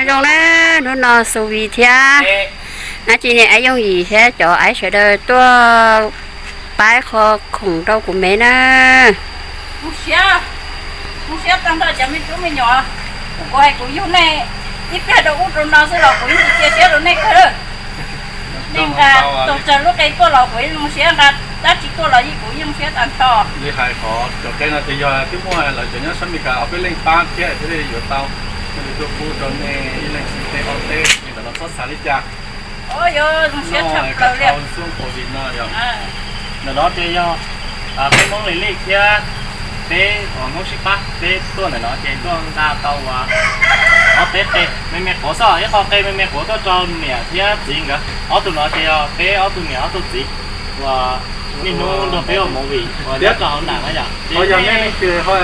Zoo na, hnub no Xu Vis thiab Ab Ci Niam, Ab Yooj Yim thiab cov aiv sawv daws tuaj paib qho khoom rau kuv me na. Zoo siab, zoo siab tag nrho cov me tub me nyuam. Kuv hais kuv yug nej ib pliag rau ub rau no xwb los kuv yeej cia siab rau nej kawg. Nej nqa tau tsawg lub qe tuaj los kuv yeej zoo siab, nqa dab tsi tuaj los yeej kuv yeej zoo siab tag nrho. Li hais qhov cov qe no ces yog twb muaj lawv cov nyob sab Amelikas ob peb leej pab thiab thiaj li yuav tau, thiaj li tuaj pub rau nej ib leeg ib teb ob teb, li ntawd los txhob xav li cas. Ntawm no ces yog peb Hmoob Lis Lis thiab peb uas Hmoob Sib Pab peb tuaj ntawm no ces tuaj nqa tau uas ob peb qe me me quav xwb, ib qho qe me me quav tuaj rau niam thiab txiv nkawd. Ob tug no ces yog peb ob tug niam ob tug txiv uas niaj hnub nrog peb ua movie uas nyob rau hauv Nam na yom. Ces yog nej leej twg ho,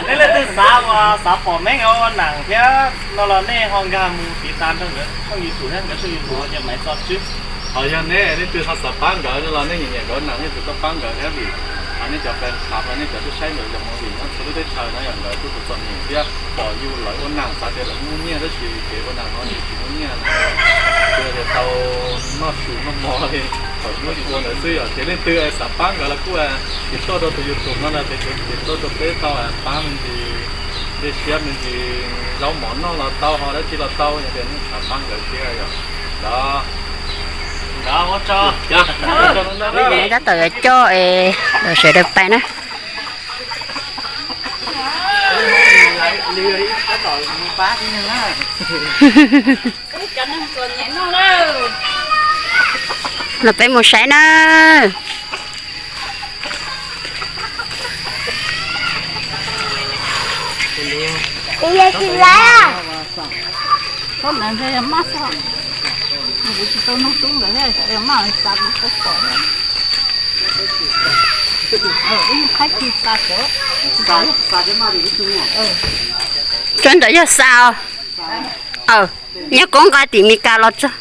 nej leej twg xav uas xav pom Meeb ua Nam thiab no los nej ho nkag mus tiv tas rau nkawd tshooj YouTube thiab nkawd tshooj YouTube ces Maiv Txo Tswb. Ho yog nej leej twg ho xav pab nkawd no los nej nyiam nyiam nkawd ua Nam nej tus tuaj pab nkawd thiab vim nej cov fans club los nej cov twb saib nkawd cov movie nyob txhua lub teb chaws no yog nkawd kuj tus txom nyem thiab pom yus lawv ua Nam xav tias lawv muaj nyiaj tab sis kev ua Nam no yus tsis muaj nyiaj no, yog tias tau noj su noj mov li thaum ub ua ntawd xwb yom. Ces leej twg xav pab nkawd los kuj ces tuaj rau tus YouTube no na, ces ces tuaj rau peb tau pab me ntsis dej siab me ntsis zaub mov noj los tau, ho dab tsi los tau, yog tias nej xav pab nkawd thiab yom. Ntawd, ntawd ua tsaug. Tab tom yuav coj es sawv daws pais na. Los peb mus saib na. Tsob ntawd yog xa os. Nyob koob nqa tim Mes Kas los txog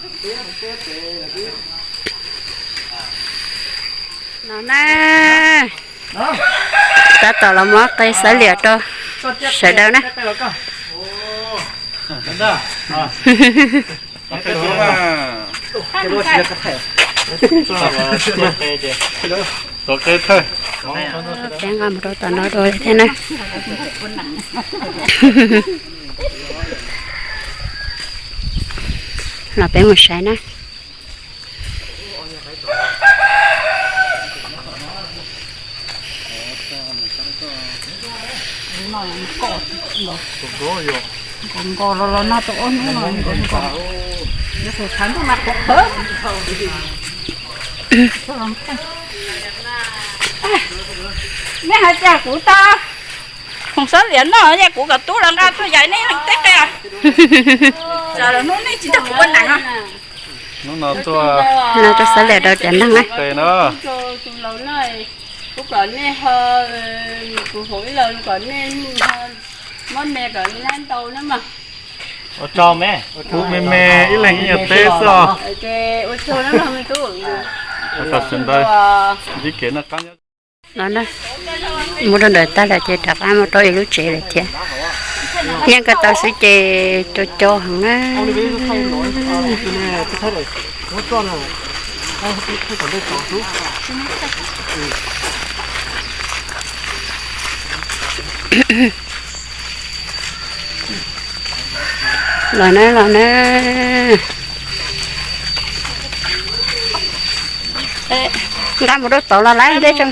no na. Tab tom los muab qe xav liam rau sawv daws na. Peb nqa mus rau tom no dua thiab na. Los peb mus saib na. Nkos los los no tau ob hnub no nkos nkos. Nej hais tias kuv tau khoom xav liam noj, yog kuv kom tub los nqa tuaj yais nej leej teb qe. Tsam los hnub nej tsis nrog kuv ua Nam. Hnub no tuaj, no tuaj xav liam rau cov neeg na. Kuv kom nej ho, kuv hauv ib los kom nej muab me kom nej ntau na mas. Ua tsaug me, kuv me me ib leeg ib nyuag teb xwb os. Ua tsaug na me tub. Sawv daws ntsib kev noj qab nyob zoo. Mus rau ntawm tag lawm ces rov qab mus rau ib lub tsev lawm thiab. Nyob ko taw xwb ces co co heev na. Los na, los na. Nqa mus rau tod los lawm ntej tseem.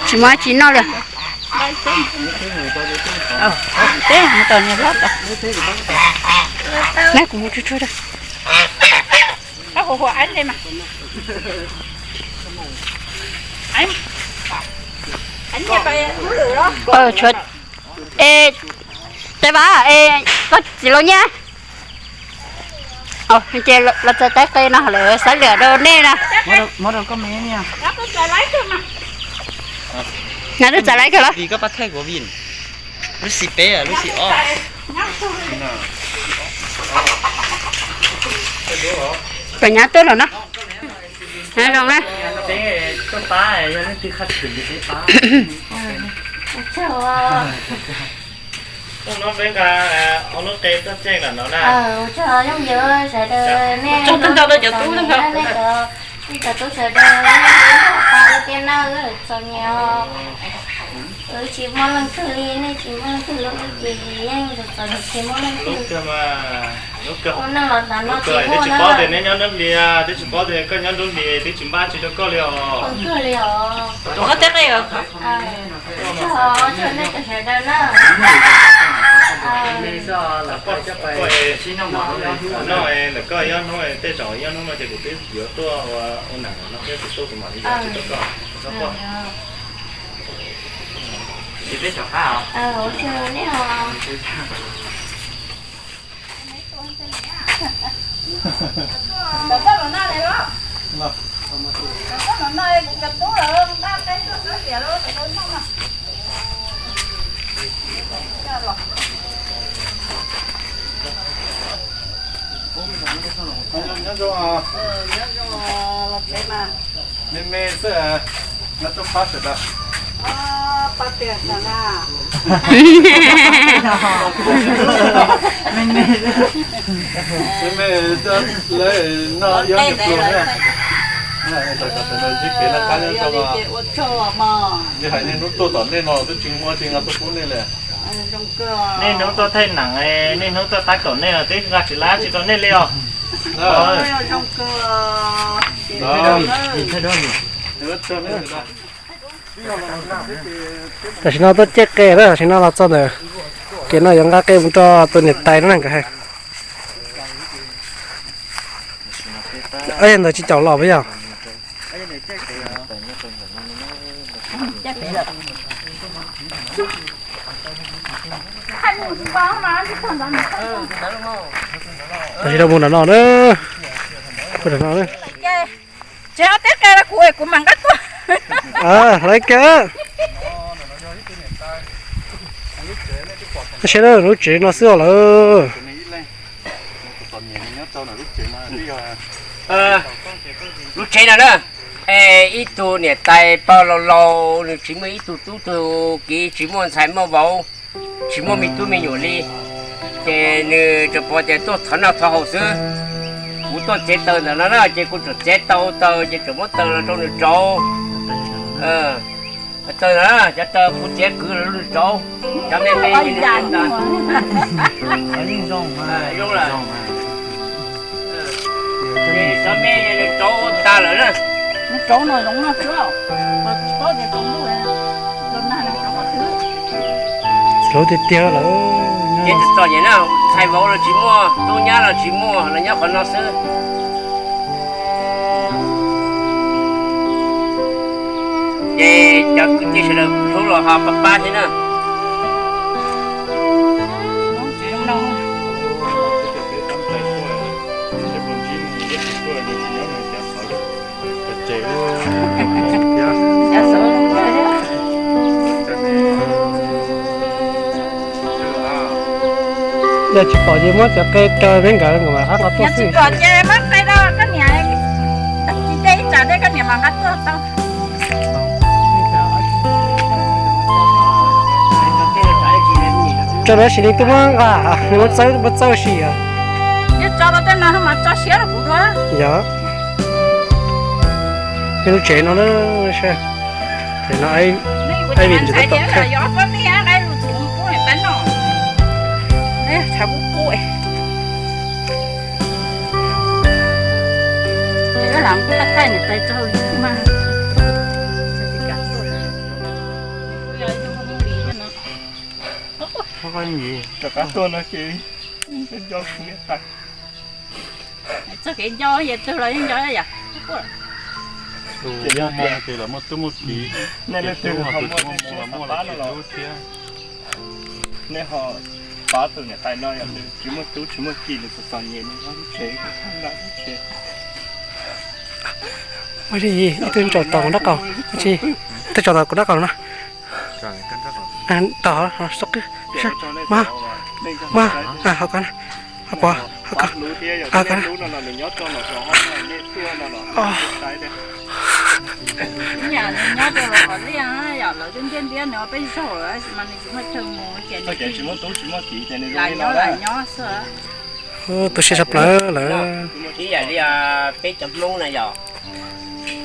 Tsis muaj tsis noj li. Nab kuv mus tsuag tsuag rau. Tshuav, e, Tais Vaj, e, koj txiv laus Nyiaj. Ces los txais taib qe no lawm xav liam rau nej na. Nab twb txais laib kawg los? Lub xim peb, lub xim ob. Kom nyab tuaj los no. Zoo na. Ua tsaug. Hnub no peb nqa ob lub qe tuaj txeeg lam no na. Ua tsaug yooj yim sawv daws nej, nej cov, nej cov tub sawv daws, nej cov tub sawv daws, nej cov tub sawv daws, nej txom nyem os. Wb tsis muaj leej twg li, nej tsis muaj leej twg li ces yeej txom nyem tsis muaj leej twg. Ua neej los tas no tsis muaj na. Twb tsis paub tias neb nyob Nruab Hlis, twb tsis paub tias koj nyob Nruab Hlis, twb tsis npaj tsis rau koj li os. Ua kawg li os. Ua tsaug nej cov sawv daws na. Ntawm koj nyob hnub tej zaum nyob hnub no ces kuv twb yuav tuaj ua neej no thiab, kuv tuaj kuv mam li yuav tsis rau koj. Ua tsaug nej os. Nyob zoo, me me xwb, nyob rau pab sawv daws. Me me, lawv noj ib ob nyuag pluag na. Ntsib kev noj qab nyob zoo. Yog hais niaj hnub tuaj tom nej no twb tsis muaj tsis nqa tuaj pub nej li. Niaj hnub tuaj thaij neem, niaj hnub tuaj tab kaum nej los twb nqa tsis lab tsis rau nej li os. Tam sim no tuaj caij qe na, tam sim no los txog ntawm kev no yuav nqa qe mus rau tus niam tais no na nkawd hais. Ntawd tsis caum los puas yog? Tam sim no mus nram no na, mus nram no na. Tsev no teb qe rau kuv es kuv mam nqa tuaj. Lawv kawg. Tab sis lub tsev no xwb os lawm. Lub tsev no na, es ib tug niam tais pog laus laus, nws tsis muaj ib tug tub tug kiv, tsis muaj ntxhais muaj vauv, tsis muaj me tub me nyuam li, ces nws tsuas pom tias tuaj thov noj thov haus xwb. Kuv tuaj txiav taws ntawm no na, ces kuv tsuas txiav tau taws ces tsuas muab taws los rau nws rauv. Taws na, cov taws kuv txiav kwv los rau nws rauv, cov me me zoo lawm. Cov me nws rauv tas lawm na. Rauv tiag tiag lawm. Ces txom nyem na, ntxhais vauv los tsis muaj, tub nyab los tsis muaj, los nyob qhov no xwb. Ces cov kwv tij sawv daws hlub los ho pab pab thiab na. Yog tsis pom ces muab cov qe raws peb nkawd nkawd mam rov qab nqa tuaj xwb. Tsis pom ces muab qe rau koj niam, tsis ces ib tsam thiab koj niam mam nqa tuaj tau. Tso na, sim neej twb muab nqa, nws muab txawb, muab txawb si os. Yog tso rau tej no mas tso siab rau kuv dua. Yog. Peb lub tsev no na, tsev no, Ivy nrog tab tom thaij. Rov qab tuaj no ces nco kuv niam tais. Txoj kev nco yog twg los yeej nco yom. Tus muaj muaj ces los muaj tub muaj kiv, nej leej twg ho muaj tub muaj kiv los muaj tub thiab. Nej ho pab tus niam tais no yog nws tsis muaj tub tsis muaj kiv, nws txom txom nyem, nws nyob lub tsev, nqa lub tsev. Ua li ib tug tsaum tod kuv nrab qaum, ib tug tsaum tod kuv nrab qaum no. Tod xov qwb, mas, mas, hauv ko, hauv pov, hauv ko, hauv ko. Nyob rau los qhov liaj yom, lawv twb ntiab ntiab nws peb zaug lawm mas nws tsis muaj chaw mus ces nws tsis muaj tub tsis muaj kiv ces nws lam nyob lam nyob xwb. Tu siab tshaj plaws lawm. Ib yam li peb cov Hmoob na yom,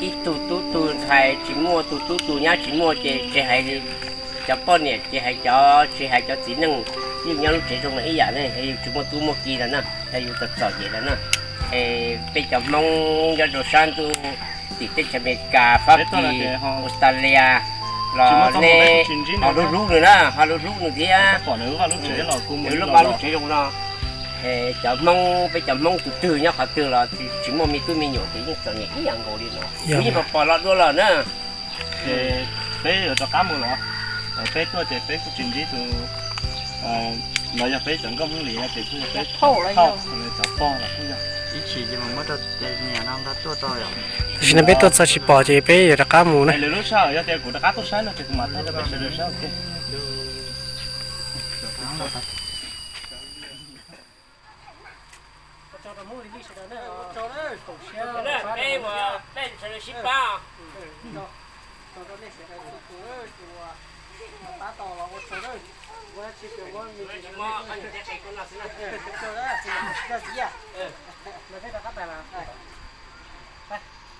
ib tug tub tug ntxhais tsis muaj, tus tub tus nyab tsis muaj ces tsis hais cov poj niam, tsis hais cov, tsis hais cov txiv neej, yeej nyob lub tsev zoo no ib yam ne, yus tsis muaj tub muaj ki no na, yog yus txom txom nyem no na. Es peb cov Hmoob nyob rau sab ntuj tim teb chaws Amelikas, Fab Kis, Australia los nej ho hlub hlub nws na, ho hlub hlub nws thiab. Nws lub vaj lub tsev zoo no, cov Hmoob, peb cov Hmoob tus twg nyob qhov twg los tsis muaj me tub me nyuam ces yeej txom nyem ib yam nkaus li no. Kuv yeej pom pom los dua los na. Ces peb yuav rov qab mus los? Peb tuaj ces peb kuj tsis ntsib tus, los yog peb cov nkauj Hmoob li no ces kuj yog peb thauj cov pog los kuj yog. Ib chim ces mus muab rau niam no nqa tuaj rau yom. Tam sim no peb tuaj txog tsis pom ces peb yuav rov qab mus na. Lwm lub sij hawm yog tias kuv rov qab tuaj saib no ces kuv mam thaij rau peb sawv daws saib ua ke.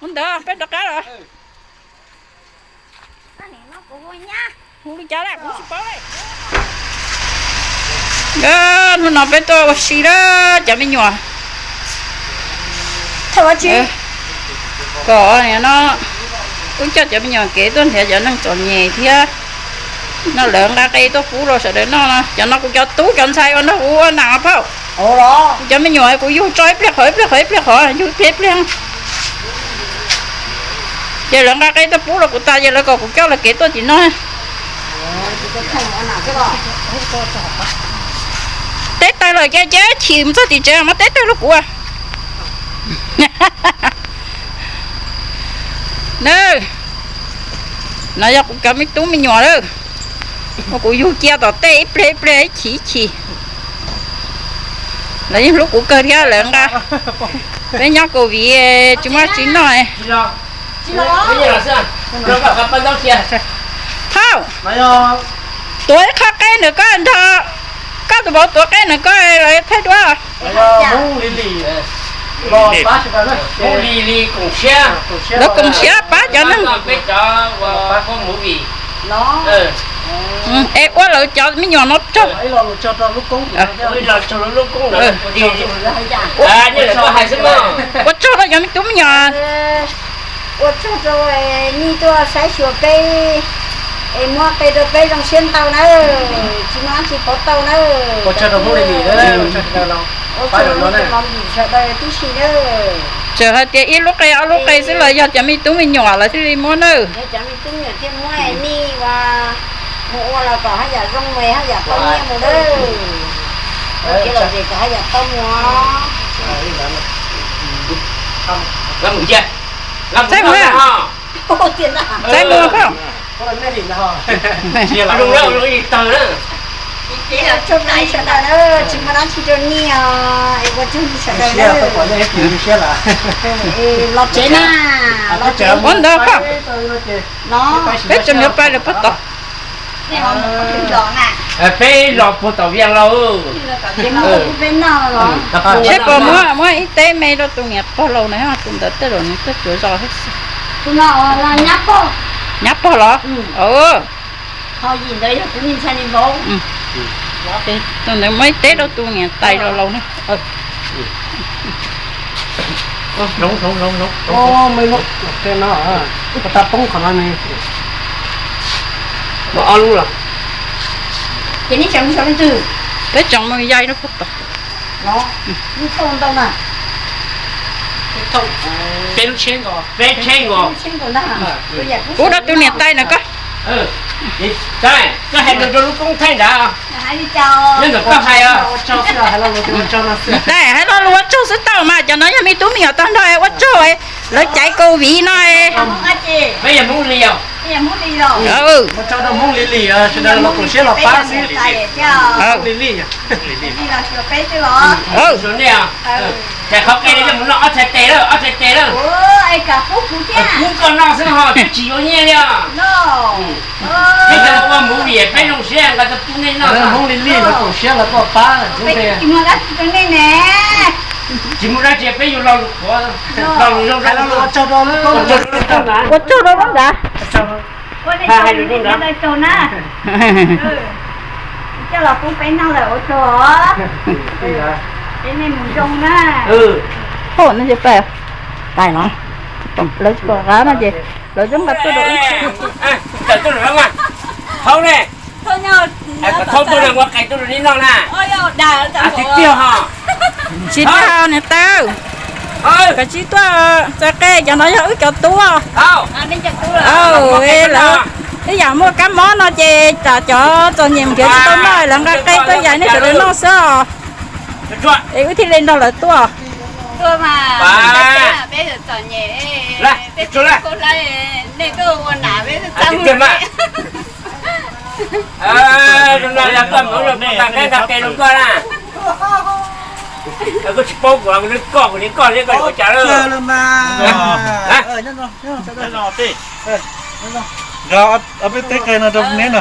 Ua ntawd peb rov qab los. Hu li cas lawm kuv tsis paub li. Hnub no peb tuaj ua si lawm cov me nyuam. Kom no wb coj cov me nyuam kev tuaj nrhiav cov neeg txom nyem thiab. No lawv nqa qe tuaj pub rau sawv daws noj no. Cov no kuv cov tub cov ntxhais uas nrog kuv ua nam phauj. Kuv cov me nyuam kuv yug tso ib pliag qhov ib pliag qhov ib pliag qhov, yug ib pliag ib pliag. Ces lawv nqa qe tuaj pub rau kuv tas ces lawv kom kuv coj lawv kev tuaj tim no. Teb tawg lawm ces cia chim mus txog tim tsev mas teb tawg rau kuv. Na, no yog kuv cov me tub me nyuam lawm, kuv yug cia tom tej ib pliag ib pliag ib chim ib chim. Lawv yeej hlub kuv kawg thiab lawv nqa. Peb nyob covid tsis muaj tsis noj. Phauj, tuav ib qho qe nrog koj nrog, koj tus vauv tuav qe nrog koj los thaij duab. Lawv koom siab pab cov neeg. Es ua lawv cov me nyuam no tsaug. Ua tsaug rau cov me tub me nyuam. Ua tsaug rau nej tuaj saib xyuas peb, es muab qe rau peb zoo siab ntau nawb, tsis muaj dab tsi pauv tau nawb. Ua tsaug rau nej cov me nyuam tib si nawb. Txawm hais tias ib lub qe ob lub qe xwb los yog cov me tub me nyuam lawv thiaj li muab nawb. Cov me tub me nyuam thiaj muab nej ua, mus ua los kom haj yam zoo es haj yam tau nyiaj mus nawb. Ua kev lom zem kom haj yam tau mus. Txaij mus, txaij mus. Tsis muaj dab tsi rau nej os, ua tsaug nej sawv daws nawb. Los tsev na, los tsev. Ua ntawd, peb tseem yuav pais lawm puag tom. Peb los puag tom Vias Laus. Seb puas muaj, muaj ib teb me rau tus niam pog laus na, tus ntawd tej zaum nws tuaj cuav zos thiab xwb. Nyab pog los? Tus ntawd muaj ib teb rau tus niam tais laus laus na. Peb tseem mus yaig rau puag tom. Peb lub tsheb nkaus, peb tsheb nkaus. Pub rau tus niam tais na koj. Koj hais lus rau lub koob thaij nrad. Nyob ntawm koj hais. Niam tais, hais lo lus ua tsaug xwb tau mas, cov no yog me tub me nyuam tag nrho, ua tsaug. Lawv caiv covid no. Peb yog Hmoob Lis os. Mus tso rau Hmoob Lis Lis, sawv daws los koom siab los pab xwb. Hmoob Lis Lis. Ua nej os. Tsam qhov qe no yog mus noj ob txhais tes lawm, ob txhais tes lawm. Kub koj noj xwb ho twb tsis yuav nyiaj li os. Peb cov ua movie peb zoo siab nqa tau pub nej noj. Hmoob Lis Lis los koom siab los tuaj pab. Tsis muaj dab tsi peb yuav lo lus qhuav, lo lus zoo rau lub. Ua tsaug rau lub nrad. Hais lus zoo nrad. Coj los pub peb noj lawm ua tsaug os. Peb nej mus zoo na. Hauj no ces pais, pais no, lawv tsis pom qab no ces lawv twb nqa tuaj rau wb. Hauj ne, kom thauj tuaj na, ua qe tuaj rau nej noj na. Tiag tiag ho. Tsis tau niam tais, koj tsis tuaj txais qe, cov no yog wb cov tub. Lawv ib yam muaj kab mob no ces tsam cov txom nyem nrhiav tsis tau noj lawv nqa qe tuaj yais nej sawv daws noj xwb os. Es wb thiaj li nrog lawv tuaj. Koj tsis paub kuv, kuv li koj li koj li koj yuav ua cas lawm. Ob peb teb qe no rau neb no.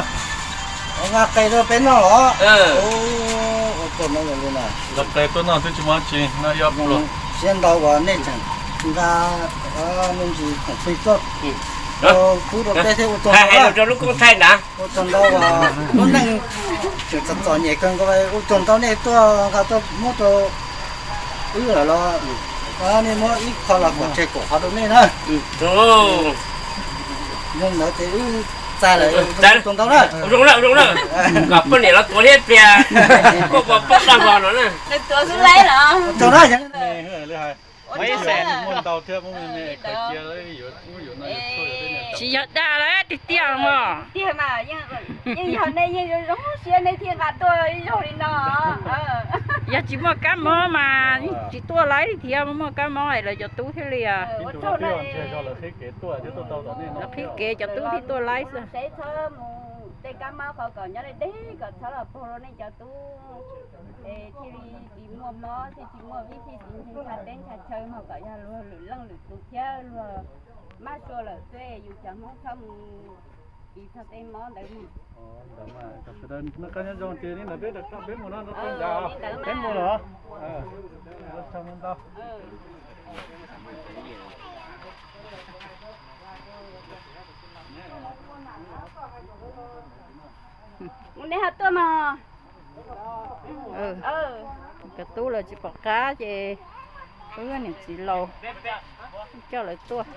Nqa qe rau peb noj los? Nqa qe tuaj noj twb tsis muaj dab tsi no, ib ob pluag. Siab ntau uas nej tseem nqa me ntsis khoom plig tuaj pub rau peb thiab ua tsaug ntau. Hais lus rau lub koob thaij ntag. Ua tsaug ntau uas lub neej tseem txom txom nyem kawg nkaus, ua tsaug ntau nej tuaj nqa tuaj muab rau wb lawm los nej muab ib qho los kom tseg kom qhov rau nej na. Yog ntawd ces wb txais lawm, ua tsaug ntau na. Ua zoo na, ua zoo na. Kom poj niam los tuav thiab tias koj puas paub dab vog no na. Ua tsaug na. Muaj ntau thiab, muaj me me khaws cia lawm. Tsis yog dag lawm tiag tiag mog. Yeej yog nej yeej zoo zoo siab nej thiaj nqa tuaj ib zaug li no. Yog tsis muaj kab mob mas yeej tsis tuaj laib li thiab, muaj kab mob es lawv cov tub thiaj li. Lawv qhib kev cov tub thiaj tuaj laib xwb. Tej kab mob qhov kom nyob deb deb kom txhob los pug rau nej cov tub es thiaj li tsis muaj mob thiaj tsis muaj vib thiaj tsis ntshav teb ntshav chaw mas kom yog luag lwm leej lwm tus thiab luag mab sua lawm xwb yus cov Hmoob txhob mus kis txog tej mob ntawd mus. Noj qab nyob zoo ces li ntawd peb rov qab peb mus no, peb mus los. Ua tsaug ntau. Mus nej ho tuaj mog. Cov tub lawv tsis pom qab ces wb niam txiv laus coj lawv tuaj.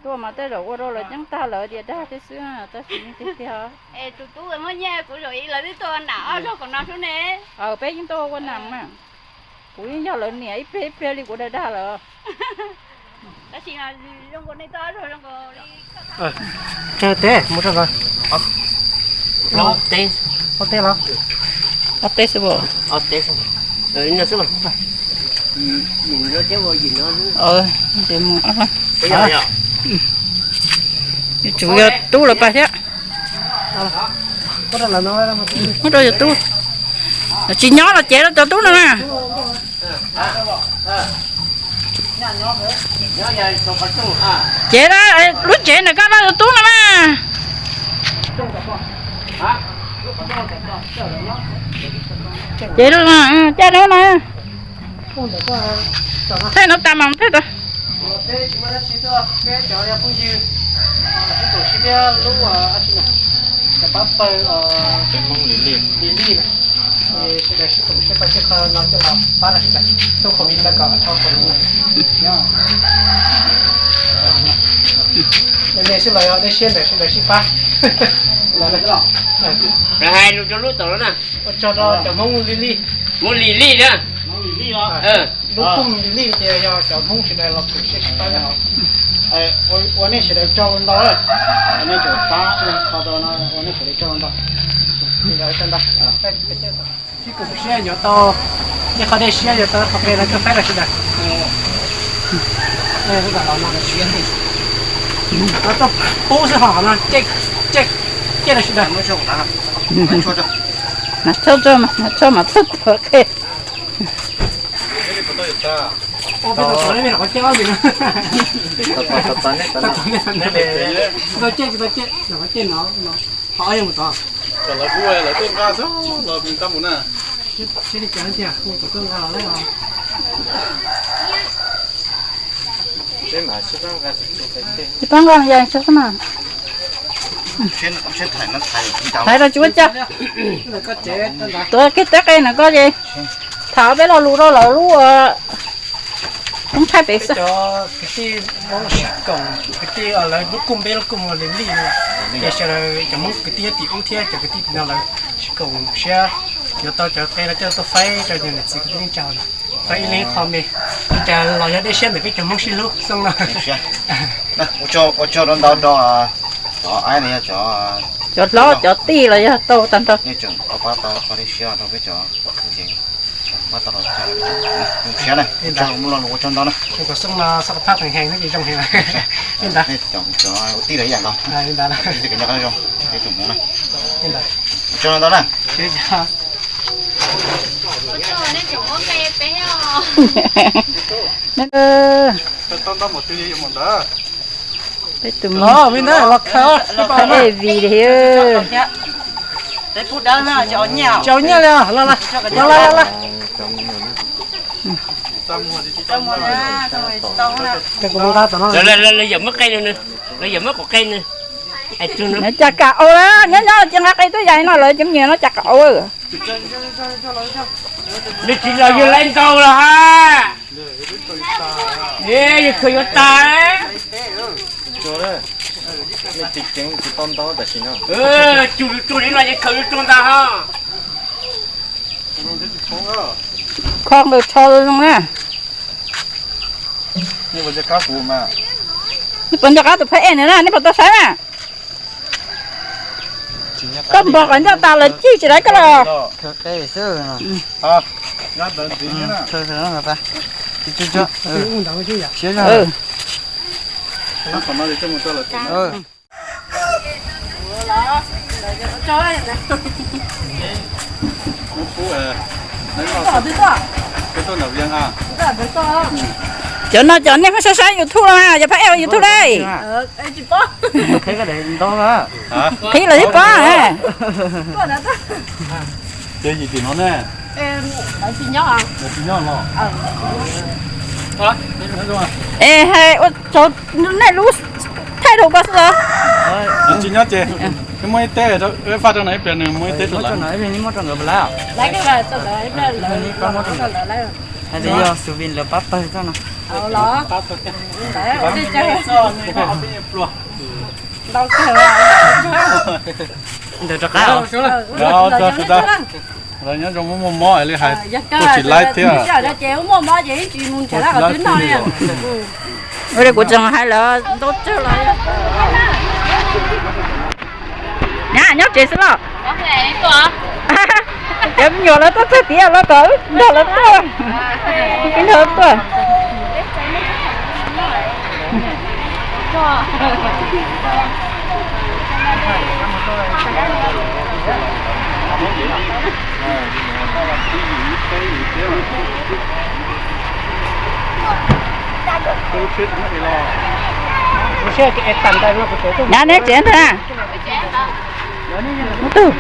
Tuaj mas tej zaum ua rau lawv ceeb tag lawv tias dag thiab xwb, tab sis yeej tiag tiag. Es tus tub muaj nyiaj kuv zaum ib lawv twb tuaj ua nam ob zaug kom no xwb ne. Peb yeej tuaj ua nam na. Kuv yeej yog lawv niam ib pliag ib pliag li kuv dag dag lawm. Tab sis zoo nkaus nej tuaj ob zaug zoo nkaus li. Tsawg teb mus rau ko. Ob teb. Ob teb los? Ob teb xwb. Ob teb xwb. Yim no xwb. Yim no thiab yim no xwb. Ces mus. Tsum yog tub lawv pais thiab. Muab rau yog tub. Tsis nyob los cev rau cov tub no na. Cev lub tsev ntawm koj rau yog tub no na. Cev rau, caj rau no. Thaij no tas mas thaij tas. Sawv daws sib koom siab pab sib qho no coj los pab rau sawv daws, xub covid ntawd kom dhau covid no. Nej sib los yog nej siab ntawm sawv daws sib pab. Hais lus rau lub tom no na. Ua tsaug rau cov Hmoob Lis Lis. Hmoob Lis Lis na. Lub koog Lis Lis ces yog cov Hmoob sawv daws los koom siab sib pab. Ua nej sawv daws tsaug ntau, nej tseem pab qhov no ua nej sawv daws tsaug ntau. Sib koom siab yuav tau ib qho dej siab, yuav tau qhov qe los coj faib rau sawv daws. Pub xwb hos no, cej, cej, cej los sis dag. Hnav tshuaj tso mas, hnav tshuaj mas txhob tuav qe. Tsis tau cej, tsis tau cej, nyuam qhuav cej no, ho ob yog mus tod. Kom lawv kuj lawv tuaj nqa xwb los nqa mus na. Tsis pab nqa ya tso xwb mas. Thaiv rau tsis ua cas. Tuav kiag teb qe no koj ces tham peb lo lus rau lawv lub, lub thaij pem xwb. Cov kwv tij Hmoob sib koom, kwv tij lawv lub kuj npeb lub kuj mus li li, ces sawv daws cov Hmoob kwv tij nyob tim ub thiab cov kwv tij tim no lawv sib koom siab yuav tau cov qe no coj tuaj faib rau cov niam txiv kwv tij neej tsa. Faib ib leeg qho me, ua cas los yog dej siab ntawm peb cov Hmoob sib hlub xwb no. Ua tsaug rau ntau rau cov aib no yog cov, cov hlob cov tij los yog tau tag nrho. Nej tseem pab tau qhov dej siab rau peb cov, ces pab tau los zoo siab na, ua tsaug, muaj lo lus ua tsaug ntau na. Kom xwb no xab phab heev heev, nej cov ua tij los ib yam nkaus, li kom nyob qab zoo peb tsoom Hmoob na. Ua tsaug ntau na. Peb tus Hmoob, Evi li. Tsis ua nyiaj li, los los los los. Lawv yawm muab qe nws, lawv yawm muab kuv qe nws. Nws cas kam ua, nyob nyob ces nqa qe tuaj yam no lawv cov me nyuam no cas kam ua. Nws tsis los yus laiv ntau los ha. Yus khaws yuav tas. Tsuag li no ces khaws yuav tsuag ntag ho. Kho nqaws tsho zoo na. Nej puas nco qab tus phab ej na, nej puas tau saib na? Koj npog qhov ncauj tas lawv cig tsis raug koj los. Cov no cov nej muab saib saib YouTube los mas, cov phab ej ua YouTube dab. Qhib los twb pab. Es hais ua tsaug nej lub thaij rau koj xwb los? Tsis nyob ces muaj ib teb faj rau no ib pliag, nws muaj ib teb rau lawv. Hais tias yog xus vim lawv pab pawg txoj no. Ntawd rov qab. Lawv nyob zoo muaj muaj mob li hais, kuj tsis laib thiab. Ua li kuv tseem hais lawv ntau tsawg los. Nyab nyob tsev xwb los? Cov me nyuam lawv tuaj txog tiam los kom wb nrog lawv tuaj. Wb nrog lawv tuaj. Nyab neb tsev ntag na. Tus,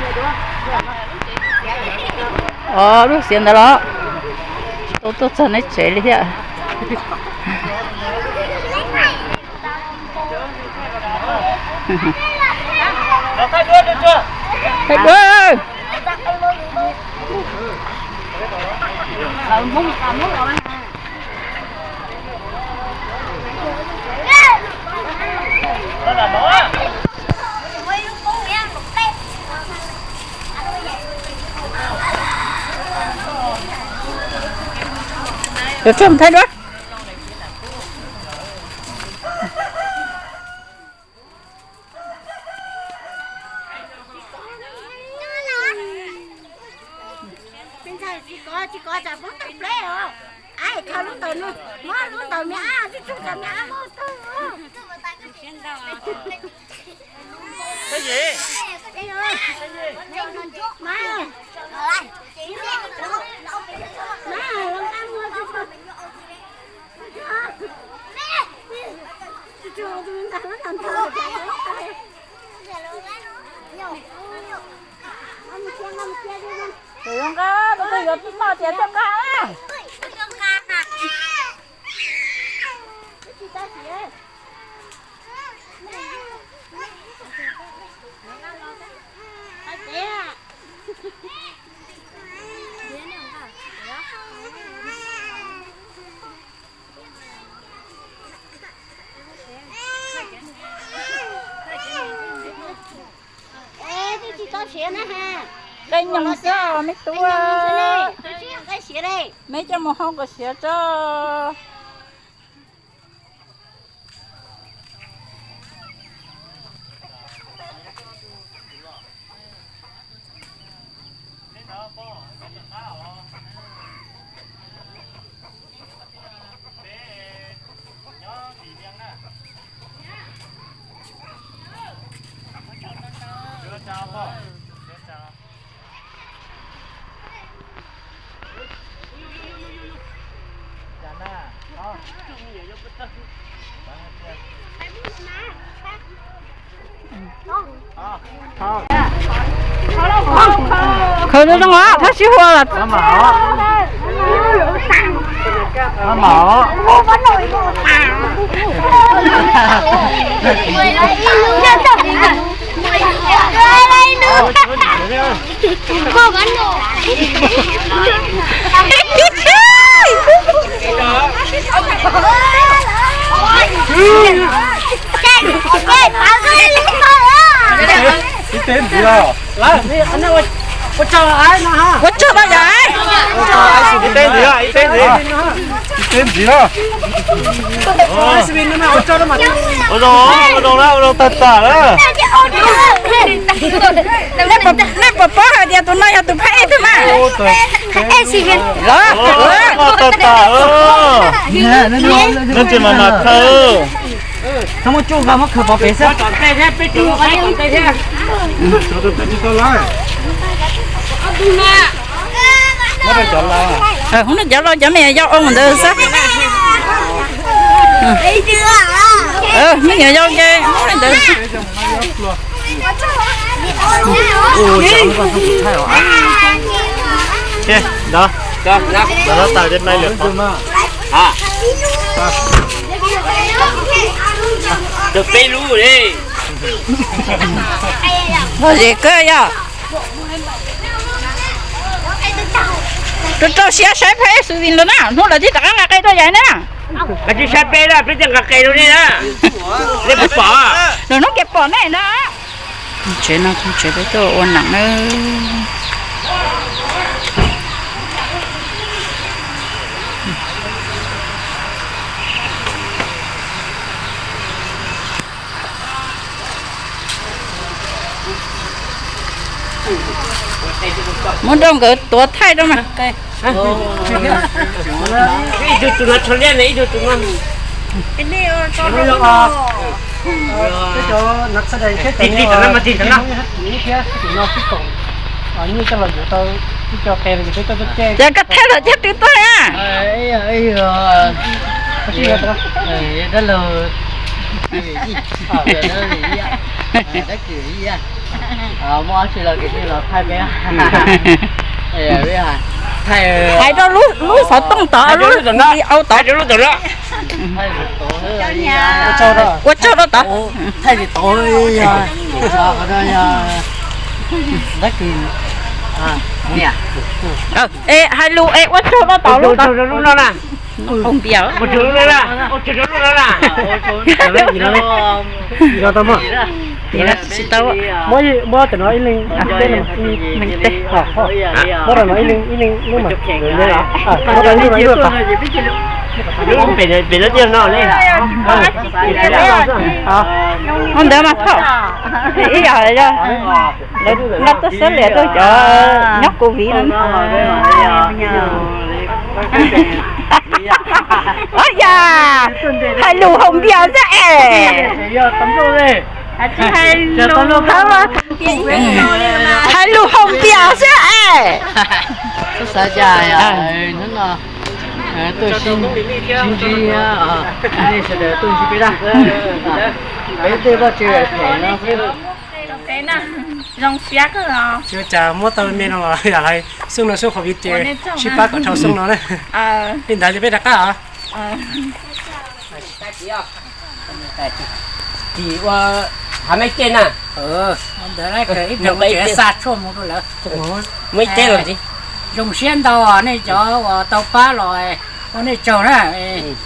o, lub xiav ntawd los tau tuaj txog neb tsev li thiab. Thaij duab. Thaij duab. Tsis kov, tsis kov tsam poob tawm pleb os. Ai, khaws lub ntawm no, muab lub ntawm me ab, tsub tsub ntawm me ab muab tag. Tus zoo nqa, tus twg yuav tsis tau tias coj nqa na. Qe nyoos xwb os me tub. Meb coj mus hau kom siav tso. Khaws zoo zoo os, thab sib hua los. Ib teb ntxiv los. Ua tsaug tau yom. Ib teb ntxiv, ib teb ntxiv. Ib teb ntxiv los. Ua zoo, ua zoo na, ua zoo tag tas na. Nej puas paub hais tias tus no yog tus phab ej twg mas? Los, tag tas. Nej tsis mas mas khaws. Muab tsuj nqa muab khaws pov pem xwb. Hnub no cov laus cov me nyuam yaus ua mus ntawd xwb. Me nyuam yaus ces ua ntawd. Peb lub li. Lom zem kawg yog. Rau rau siab saib phab ej xu vis lawm na, hnub lawv thiaj rov qab nqa qe rau yais na. Koj tsis saib peb na, peb thiaj nqa qe rau nej na. Nej puas pom? Lwm hnub kiag pom nej na. Tsev no tsev peb tuaj ua neej na. Muab rau nkawd tuav thaij rau mas. Ib tug tus no tsho liab ne, ib tug tus no. Tig tig tam no mas tig tam no. Ces koj thaij los coj twv tuaj na. Dab laug, muaj dab tsi los kis los thaij peb. Hais rau lub xov tooj tod, lub video tod. Ua tsaug rau tod. Thaij tod, dab kis. Es hais lus es ua tsaug rau tod, lub no na. Ua tsaug rau lub no na. Tsis tau. Muab cov no ib leeg, muab cov no ib leeg, ib leeg lub mas. Muab cov ib leeg lub. Pem no tiag no ne. Ua ntawd mas phauj, ib yam yog lawv nqa tuaj xab liam rau cov nyob Covid no. Yog, hais lus haus npias xwb es. Hais lus haus npias xwb es. Xav cas hnub no tuaj sib ntsib, nej sawv daws tuaj ntsib peb na. Peb tej vaj tse phem no xwb. Zoo siab kawg os. Tsis ua cas, muab tau me me no los yam li xyooj no xyooj qhov viv ces sib pab kom dhau xyooj no na. Li ntawd ces peb rov qab os. Tim ua hav meb ceg na. Ntawd ib pliag xa tshuaj mus rau lawv. Zoo siab ntau nej cov uas tau pab los, ua nej tsaug na.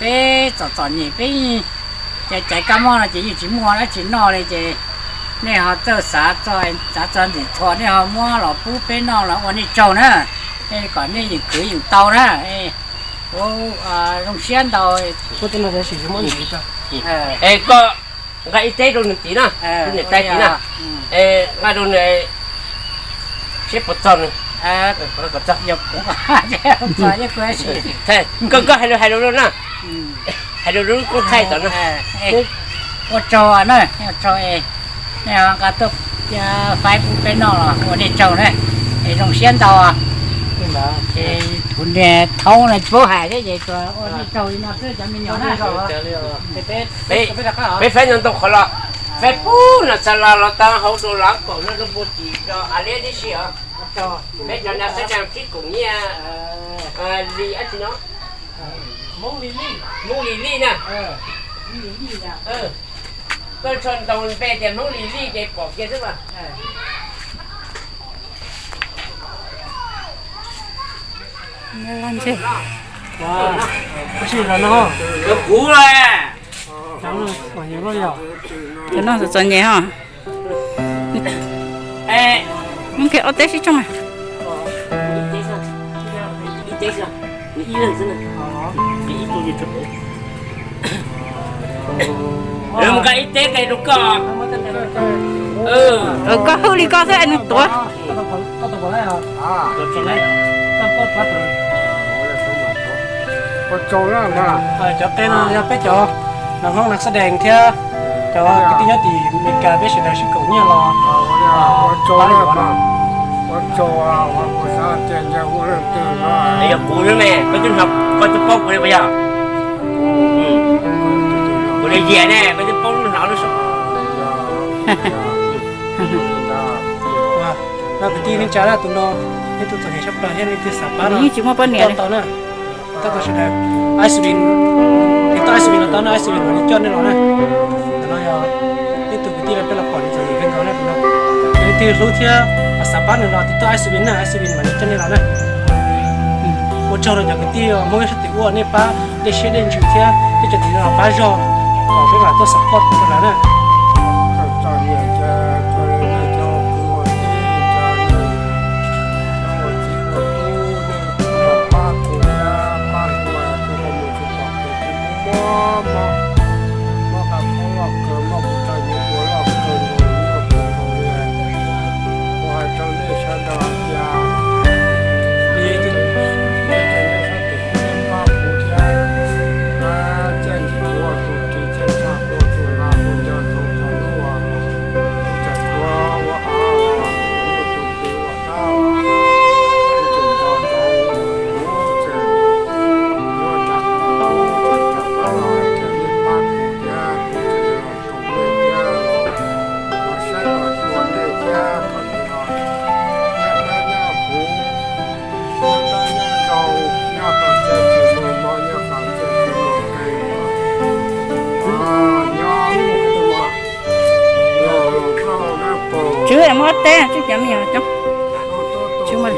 Peb txom txom nyem peb caiv kab mob no ces yeej tsis muaj dab tsi noj li ces nej ho txawj xav, xav txog ntxim txhua nej ho muab los pub peb noj los ua nej tsaug na. Kom nej yeem khwv yeem tau na. Zoo siab ntau. Es koj nqa ib teb rau nws tim na, rau niam tais tim na. Es nqa rau nws seb puas txog nws. Koj hais lus hais lus na, hais lus rau lub koob thaij tom na. Ua tsaug na, ua tsaug es nej ho nqa tuaj faib pub peb noj los ua nej tsaug na. Es zoo siab ntau. Ces kuv niag thaub no tsis paub hais thiab ces tsuas ua nej tsaug li no xwb cov me nyuam na. Peb faib no ntau qhov los, faib pub no txog los los tau hauv rau lawv kaum no rau puag tim rau av liab tib si os. Peb cov na xab dab tib koom nyiaj li dab tsi no, Hmoob Lis Lij na. Koj tso ntoo npe tias Hmoob Lis Lij ces pom kiag xwb mas. Kuv los. Cov no txom txom nyem ho. Muab kiag ob teb sib tshooj mas. Mus nqa ib teb qe rau koj. Koj hwj li koj xwb es nws tuav. Cov qe no yog peb cov nas Hmoob nas xab dees thiab cov kwv tij nyob tim Amelikas peb sawv daws sib koom nyiaj los. Yog kuv xwb ne, koj twb hnov, koj twb paub kuv li puas yog? Kuv li yias ne, koj twb paub hnov lub suab. No kwv tij neej tsa na, tus no yog tus txom nyem tshaj plaws thiab leej twg xav pab no yeej tsis muaj poj niam tau na. Tab tom sawv daws, ice cream, tiv toj ice cream los tau no, ice cream mam li coj nej los na. Ntawm no yog ib tug kwv tij no peb los pom nws txom nyem kawg nkaus na tus no. Yog leej twg hlub thiab xav pab nws los tiv toj ice cream na, ice cream mam li coj nej los na. Ua tsaug rau cov kwv tij Hmoob sab tim ub nej pab dej siab dej ntsws thiab peb cov tim no los pab zog kom peb mam tuaj support rau lawv na. Tswv muab teb, tswv cov me nyuam coob. Tswv muab.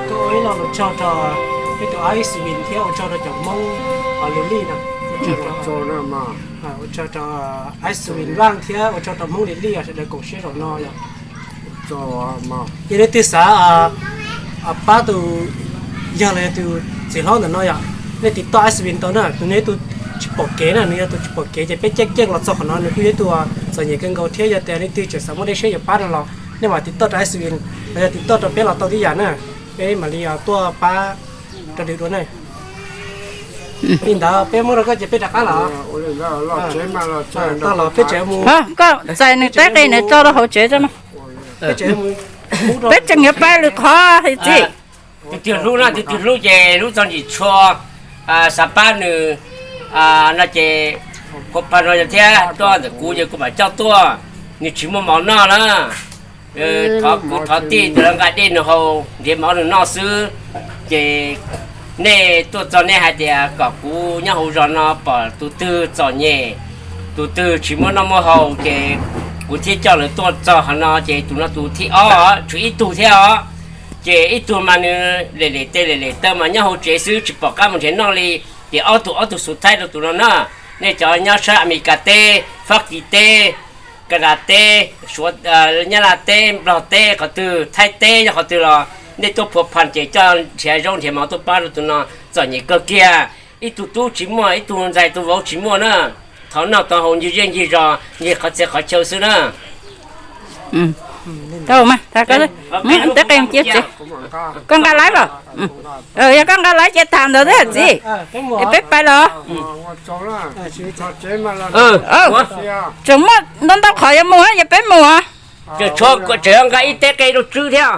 Kuv ua ib lo lus tsaug rau peb tus Ice Win thiab ua tsaug rau cov Hmoob Lili no. Ua tsaug rau Icewind Run thiab ua tsaug rau Hmoob Lili sawv daws koom siab zaum no yom. Yog leej twg xav pab tus yawg los yog tus txiv hlob ntawm no yom, nej tiv toj Icewind tau na, tus nws yog tus tsis pom kev na, nws yog tus tsis pom kev ces peb caij keej los txog qhov no nws kuj yog tus txom nyem kawg nkaus thiab. Yog tias leej twg tseem xav muaj dej siab yuav pab no los nej mam tiv toj rau Icewind los yog tiv toj rau peb los tau tib yam na, peb mam li tuaj pab rau nws dua na. Li ntawd peb muab rau koj ces peb rov qab los. Tag los peb tseem mus, koj txais nws teb qe nws tso rau hauv tsev tso. Peb tseem yuav pab lwm qhov txiv. Tus twg hlub no, tus twg hlub ces hlub txog ntsis tshua, xav pab nws no ces kuv pab no thiab tuaj ntawm kuv ces kuv mam coj tuaj. Nws tsis muaj mov noj na. Thov kwv thov tij tus lawv nqa dej nws haus nrhiav mov nws noj xwb. Ces nej tuaj txog nej hais tias kom kuv nyob hauv zos no pom tus twg txom nyem, tus twg tsis muaj noj muaj haus ces kuv thiaj coj lawv tuaj txog qhov no ces tus no tus thib ob, tshuav ib tug thiab os. Ces ib tug mas nws lem lem tes lem lem taw mas nyob hauv tsev xwb tsis pom qab mus nrhiav noj li. Ces ob tug ob tug xub thaib rau tus no na. Nej cov nyob sab Amelikas teb, Fab Kis teb, Kanas teb, Suav, Nyab Laj teb, Nplog teb qhov twg, Thaib teb yog qhov twg los nej tuaj phua phas ces coj nrhiav zaub nrhiav mov tuaj pab rau tus no txom nyem kawg kiag. Ib tug tub tsis muaj, ib tug ntxhais tus vauv tsis muaj na. Thov noj thov haus ncig zej ncig zos ncig qhov txhia qhov chaw xwb na. Teb qe cia txiv, koj nqa laiv los? Yog koj nqa laiv ces tham ntawd thiab txiv. Es peb pais los. Tseem muaj ntau ntau qhov yuav mus, yog peb mus. Tseem nqa ib teb qe rau tswb thiab.